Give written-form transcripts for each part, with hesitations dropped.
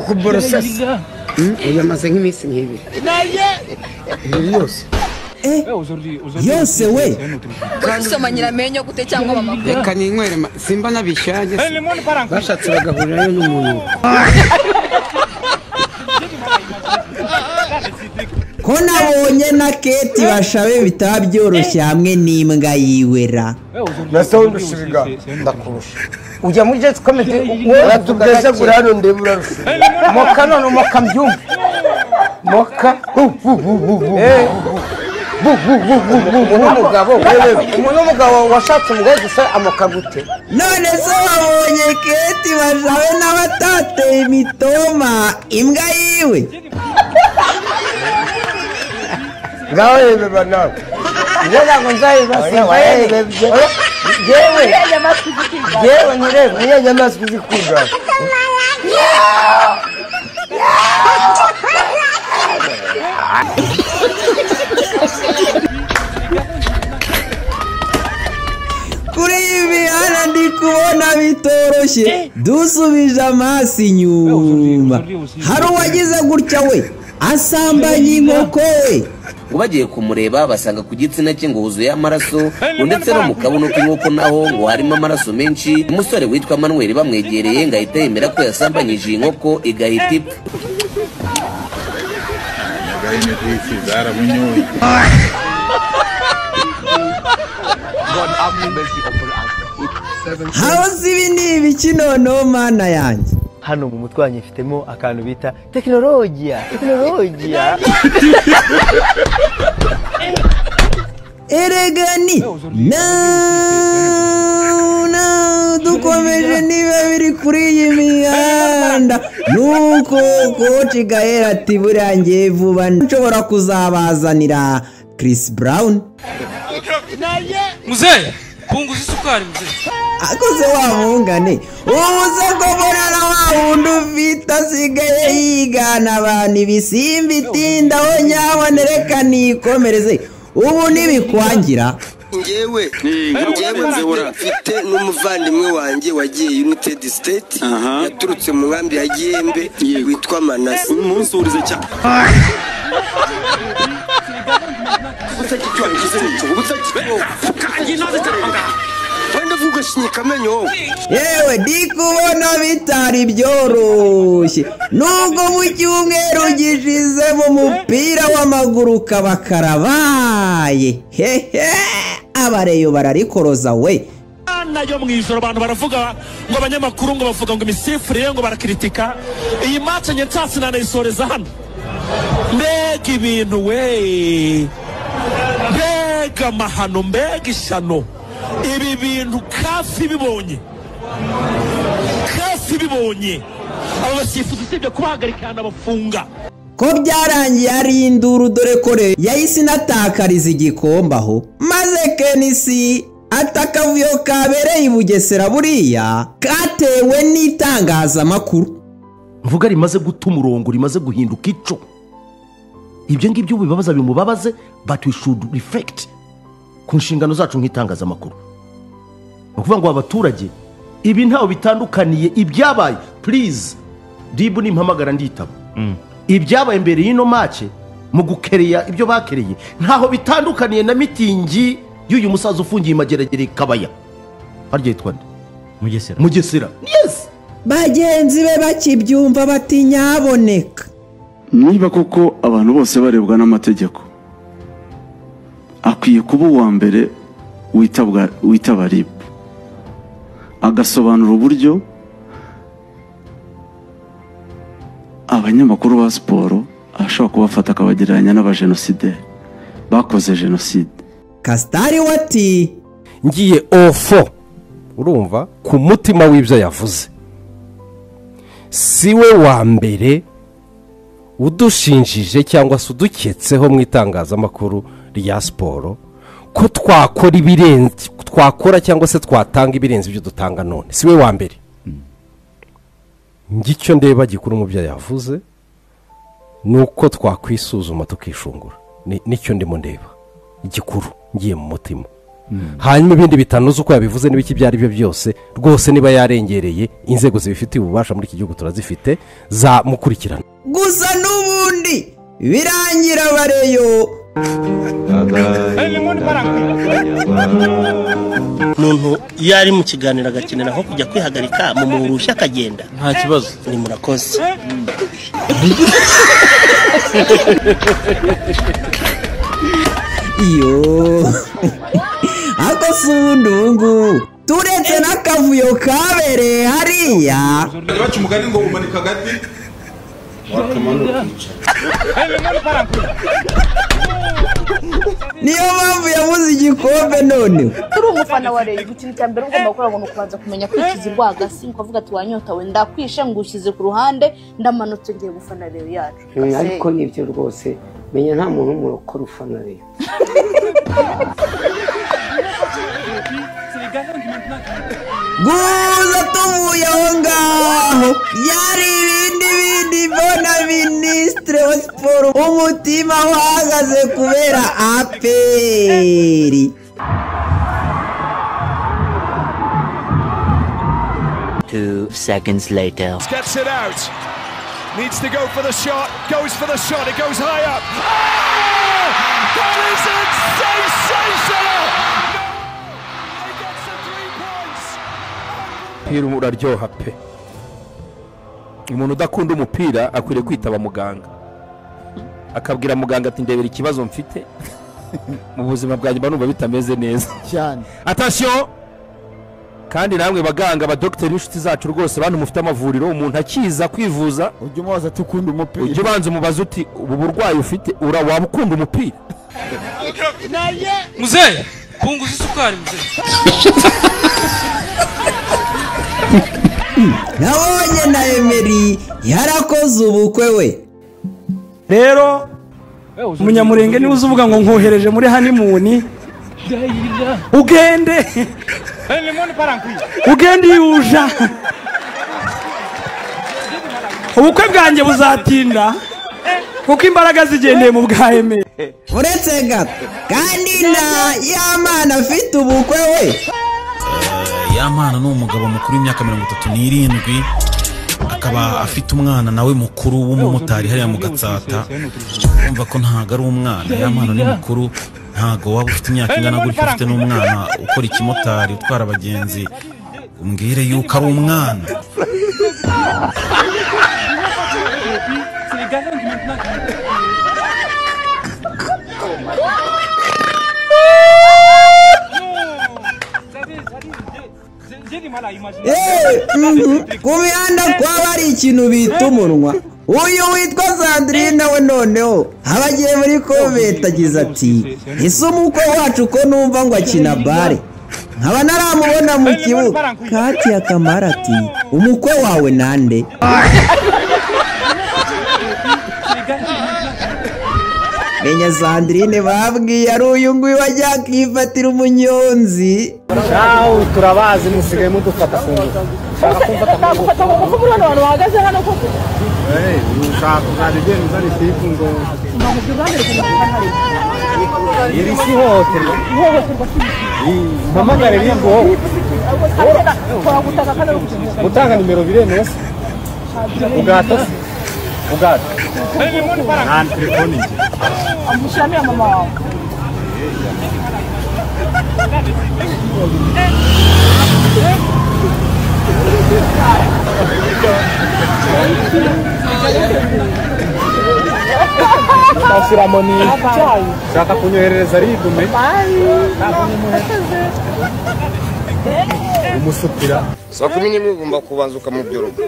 Kukuborosa uyu amaze nk'iminsi nk'ibiri yose yose we gusoma nyiramenyo gute cyangwa mama reka ninywere simba nabishyanye bashatse bagahurirayo n'umuntu ko nabonye na Kate Bashabe bitaba byoroshye hamwe n'imbwa yiwera nasawundushibiga ndakurusha ujya muri Jets Comedy uratubweze gura hano ndebe urarusha moka none moka mbyumve moka umuntu w'umugabo washatse umugore gusa amoka gute none se wabonye Kate Bashabe n'abatateye imitoma imbwa yiwe ngaho yebeba nawe njye ntabwo nzayibasiga yewe yewe ntureba niyo nyamaswa izikunda kuri iyi mihanda ndi kubona bitoroshye dusubije amaso inyuma hari uwagize gutya we asambanya inkoko we ngo bagiye kumureba basanga ku gitsina cye ngo huzuye amaraso ngo ndetse no mu kabuno k'inkoko naho ngo harimo amaraso menshi. Umusore witwa Manuel bamwegereye ngo ahita yemera ko yasambanyije iyi nkoko igahita ipfa. Hawuze ibi ni ibiki noneho mana yanjye hano mu mutwe wanjye mfitemo akantu bita tekinolojiya tekinolojiya erega ni na dukomeje niba biri kuri iyi mihanda nuko koci Gael ati buriya ngiye vuba nshobora kuzabazanira Chris Brown. Mzee punguza isukari mzee akoze wa mungane ubuze ko mbona wa wundi ufite asigaye yigana abantu ibisimba itindaho nyabone reka nikomereze ubu ntibikwangira. Ngewe mfite n'umuvandimwe wanjye wagiye United States yaturutse mu nkambi ya Gihembe witwa Manase umunsurize cyane yewe ndi kubona bitari byoroshye nubwo mu cyumweru gishize mu mupira w'amaguru kaba karabaye hehe abareyo bararikoroza we nayo mu ijoro abantu baravuga ngo abanyamakuru ngo bavuga ngo imisifurire ngo barakritika iyi match nye nsananayisoreza hano mbega ibintu we mbega amahano mbega ishano ibi bintu kafi bibonye abo basifuzi usibye kubahagarika bafunga ko byarangiye ari induru dore ko yahise inatakariza igikombe aho maze Kenisi atakavuyo kabereye i Bugesera buriya katewe n'itangazamakuru mvuga rimaze guta umurongo rimaze guhinduka ico ibyo ngibyo bibabaza bimubabaze but we should reflect ku nshingano zacu nk'itangazamakuru. Ni ukuvuga ngo abaturage ibi ntaho bitandukaniye ibyabaye please ribu nimpamagara nditaba ibyabaye mbere y'ino match mu gukereya ibyo bakereye ntaho bitandukaniye na mitingi y'uyu musaza ufungiye Mageragere Kabaya harya yitwa nde Mugesera Mugesera yes bagenzi be bakibyumva bati nyaboneka niba koko abantu bose barebwa n'amategeko akwiye kuba uwa mbere witaba RIB agasobanura uburyo abanyamakuru ba siporo ashobora kubafata akabagereranya n'abajenosideri bakoze jenoside. Kastari wati ngiye ofo urumva ku mutima w'ibyo yavuze siwe wa mbere udushinjije cyangwa se uduketseho mu itangazamakuru rya siporo ko twakora ibirenze twakora cyangwa se twatanga ibirenze ibyo dutanga none siwe wa mbere. Ngicyo ndeba gikuru mu byo yavuze nuko twakwisuzuma tukishungura nicyo ndimo ndeba igikuru ngiye mu mutima. Hanyuma ibindi bitanoze uko yabivuze n'ibiki byari byo byose rwose, niba yarengereye inzego zibifitiye ububasha muri iki gihugu turazifite za mukurikirana. Gusa n'ubundi birangira bareyo. Umuntu iyo ari mu kiganiro agakenera nko kujya kwihagarika mu murushya akagenda nta kibazo, ni murakoze. Iyo ako si ubundi ubu ngubu turetse n'akavuyo kabereye hariya. Baca umugani ngo umanika agati wakamanuka. Niyo mpamvu yabuze igikombe none. Uri umufana wa Rayon, ikintu cya mbere ugomba gukora ngo kubanza kumenya kwikiza urwagasi, ukavuga ati wanyota we ndakwishe ngushyize ku ruhande ndamanutse ngiye gufana Rayon yacu. Ariko nibyo rwose menya nta muntu w'umurokore ufana Rayon. Guza tuvuye aho ngaho yari ibindi bindi mbona minisitiri wa siporo umutima uhagaze kubera APR. Two seconds later. Gets it out. Needs to go for the shot. Goes for the shot. It goes high up. Oh! That is sensational! Umupira uraryoha pe. Umuntu udakunda umupira akwiriye kwitaba muganga, akabwira muganga ati ndebera ikibazo mfite mu buzima bwanjye mba numva bitameze neza cyane. Attention! Kandi namwe baganga abadokiteri b'inshuti zacu rwose bantu mufite amavuriro, umuntu akiza kwivuza ujye umubaza ati ukunda umupira, ujye ubanza umubaza uti ubu burwayi ufite waba ukunda umupira? Mzee, punguza isukari mzee. Nabonye na Emery yarakoze ubukwe we. Rero umunyamurenge niwe uzuvuga ngo nkohereje muri honeymoon ugende ugende yuja, ubukwe bwanjye buzatinda kuko imbaraga zigendeye mu bwa Emery. Uretse gato kandi na Yamana afite ubukwe we. Yamana ni umugabo mukuru w'imyaka 37, akaba afite umwana nawe mukuru w'umumotari hariya mu Gatsata. Umva ko ntago ari umwana, Yamana ni mukuru, ntago waba ufite imyaka ingana gutyo ufite n'umwana ukora ikimotari utwara abagenzi umbwire yuko ari umwana. Ku mihanda kwaba ari ikintu bita umunwa. Uyu witwa Sandrine we noneho abagiye muri comment agize ati ese umukwe wacu ko numva ngo akina bare nkaba naramubona mu kibuga. Kati akamara ati umukwe wawe nande? Menya Sandrine babwiye ari uyu nguyu wajya akifatira umunyonzi. Nawe turabazi musigaye mudufata ku ngufu. Ushaka kumfata ku ngufu muri bano bantu bahagaze hano koko? Ushaka kuzajya ugenda uzana isifu ngo iri si ihohoterwa. Mpamagare rimbo wowe. Gutanga nimero biremewe se? Ugata se? Ugata. Nta telefoni nge. Amushyiramo mama wawe. Ndashyiramo ni ushaka kunyoherereza rigume umusukira. Saa 11 ugomba kubanza ukamubyoroga.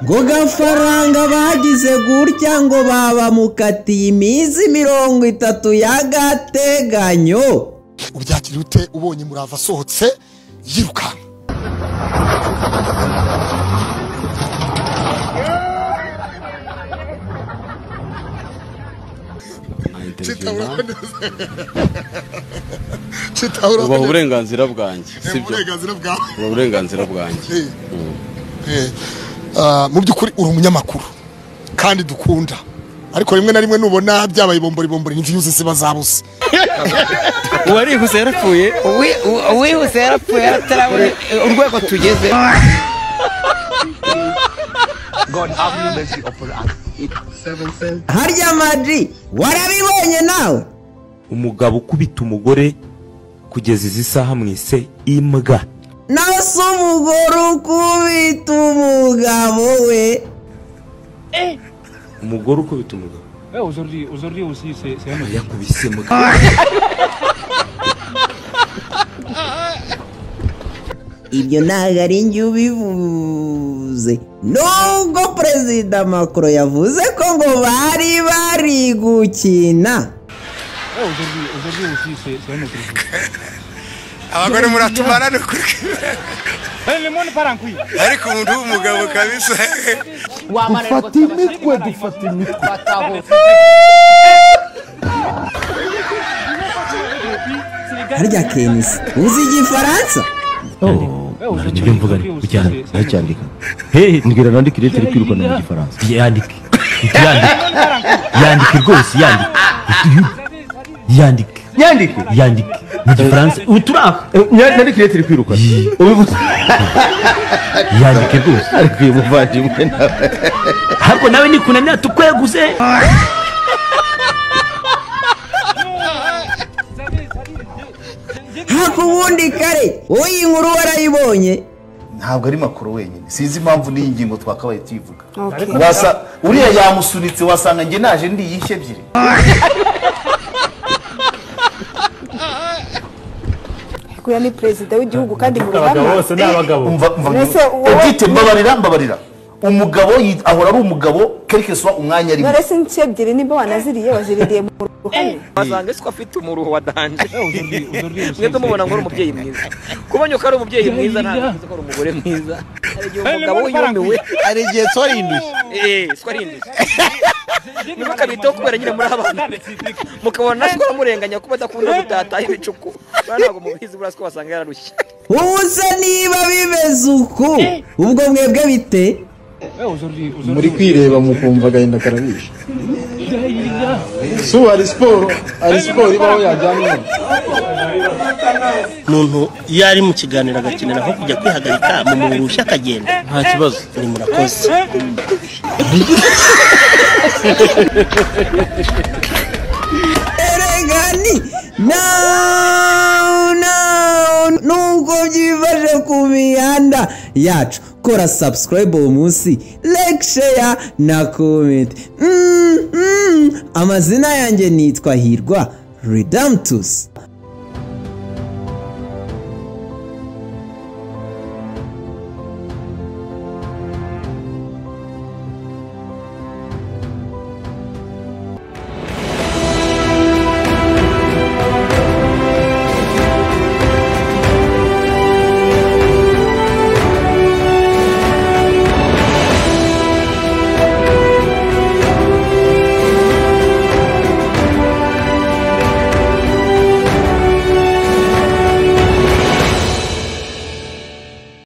Ngo gafaranga bagize gutya ngo babamukatiye iminsi 30 y'agateganyo. Ubyakira ute ubonye Murava asohotse yirukanka? Ubaha uburenganzira bwanjye, sibyo? Ubaha uburenganzira bwanjye. Mu by'ukuri uri umunyamakuru, Kandi dukunda, ariko rimwe na rimwe nubona byabaye bombori bombori, ni views ziba zabuze. Uwarihuse yarapfuye. Uwihuse yarapfuye atarabona urwego tugeze. God have mercy upon us. Harya Maji warabibonye nawe? Umugabo ukubita umugore kugeza izi saha mwise imbwa. Nawe si umugore ukubita umugabo we. Umugore ukubita umugabo. Aujourd'hui aussi c'est un autre. Yakubise imbwa. Ibyo ntabwo ari njye ubivuze, nubwo Perezida Macron yavuze ko ngo bari bari gukina. Aujourd'hui aussi c'est un autre. Abagore muratumara no kuri. Ariko umuntu w'umugabo kabisa. Dufata imitwe, dufata imitwe. Harya Kenisi uzi igifaransa? Nibyo mvuga cyane, ndacyandika. Mbwira nandike iretire kwirukana mu gifaransa. Yandike. Yandike rwose, yandike. Yandike. Yandike. Yandike. Mu gifaransa uturaka. Nandike iretire kwirukana. Ubivuze. Yandike rwose. Ariko uyu muvandimwe nawe. Ariko nawe nikunanira tukweguze. Hakubundi kare uyi nkuru warayibonye. Ntabwo ari makuru wenyine, sinzi impamvu n'iyi ngingo twakabaye tuyivuga. Wasa uriya yamusunitse, wasanga njye naje ndi yishye ebyiri. Kuya ni president w'igihugu kandi mu ruhame. Abagabo bose ni abagabo. Umva mbabarira mbabarira. Umugabo ahora ari umugabo quelque soit umwanya arimo. None se inshyi ebyiri nimba wanaziriye waziriye mu ruhame. Wasanga siko afite umuruho wa danje. Mwebwe mubona ngo ari umubyeyi mwiza. Kubonye ko ari umubyeyi mwiza ntabwo bivuze ko ari umugore mwiza. Hari igihe umugabo yumiwe, hari igihe twari indushye. Twari indushye. Ntimukabiteho kubera nyine muri abana. Mukabona siko aramurenganya kuba adakunda gutataha ibicuku. Ntabwo mubizi buriya siko wasanga yararushye. Ubu se niba bimeze uku, ubwo mwebwe bite? Muri kwireba mukumva agahinda karabishe. Su hari siporo, hari siporo ibaho yajyana umuntu. Umuntu iyo ari mu kiganiro agakenera nko kujya kwihagarika mu murushya akagenda. Nta kibazo. Ni murakoze. Erega ni no no nubwo byifashe ku mihanda yacu, kora subscribe uwo munsi, like, share na comment. Amazina yanjye nitwa Hirwa Redemptus.